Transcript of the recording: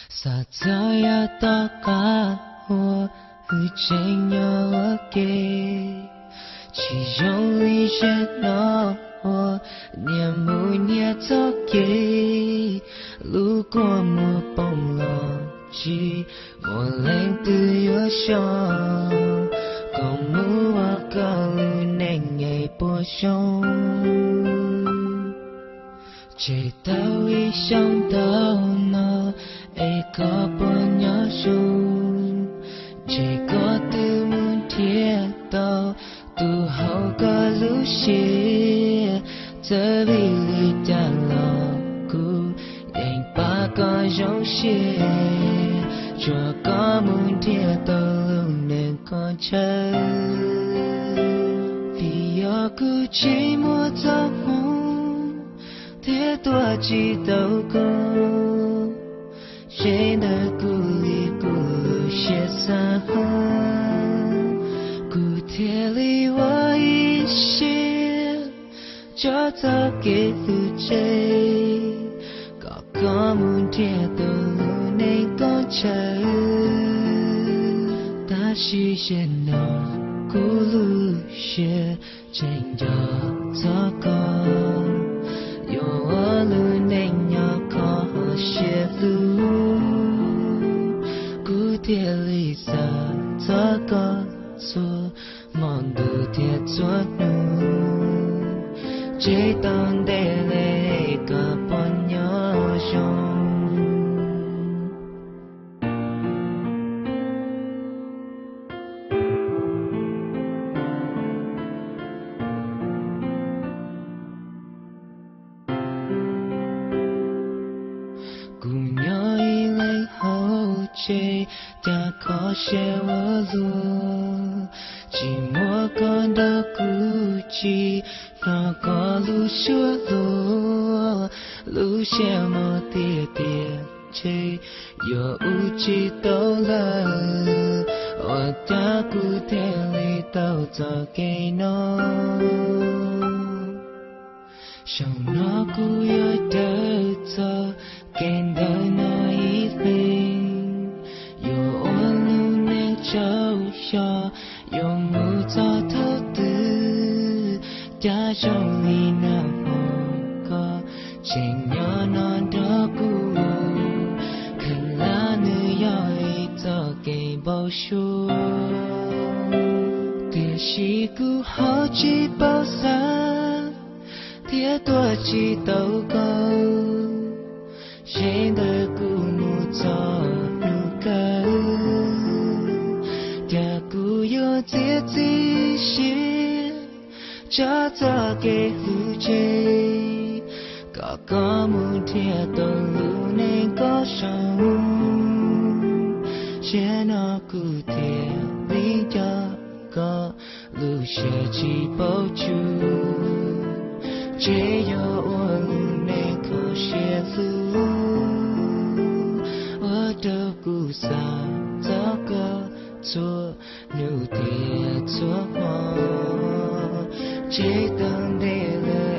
Xav txog yav tom qab uas wb tseem nyob ua ke, tsis zoo li zaum no uas niaj mus niaj txoj kev, lub kua muag poob los tsis muaj leej twg yuav so, koj mus ua koj lub neej es puas zoo. Tseg tau ib xyoos ntau no es koj puas nyob zoo? Ntshe koj twb mus nrhiav tau tus haum koj lub siab, txawm vim li cas los kuv yeej pab koj zoo siab, tsuas koj mus nrhiav tau lub neej koj ntshaw. Vim yog kuv tsis muaj txoj hmoo thiab tuaj tsis tau koj, ze ntawm kuv li kuv lub siab xav hab, kuv thiaj li ua ib siab tso txoj kev hlub tseg, kom koj mus nrhiav tau lub neej koj ntshaw. Tab sis zaum no kuv lub siab tseem nco txog koj, yuav ua lub neej nyob kho siab hlub, kuv thiaj li xav txog koj txhua hmo ntuj thiab txhua hnub, tseg tau ntev li koj puas nyob zoo. Kuv nyob ib leeg hauv tsev, cas kho siab ua luaj, tsis muaj koj nrog kuv, tsis hnov koj lub suab hluas, lub siab mos tiag tiag ntshe yuav ua tsis tau lawm, ua cas kuv thiaj li tau txoj kev no. Zaum no kuv yuav raws txoj kev ntawm no ib leeg, yuav ua lub neej tsaug xyov yuav mus txog thaum twg, cas zoo li nag hmo koj tseem nyob no nrog kuv, kheev lam nws yog ib txoj kev npau suav, tiam sis kuv ho tsis paub xav thiab tuaj tsis tau koj, ze ntawm kuv mus txog hnub kawg, cas kuv yuav txiav txim siab tso txoj kev hlub tseg, kom koj mus nrhiav tau lub neej koj zoo, zaum no kuv thiaj li nco koj, lub siab tsis paub tsum, ntshe yuav ua lub neej kho siab hlub, ua rau kuv xav txog koj txhua hnub thiab txhua hmo, tseg tau ntev lawm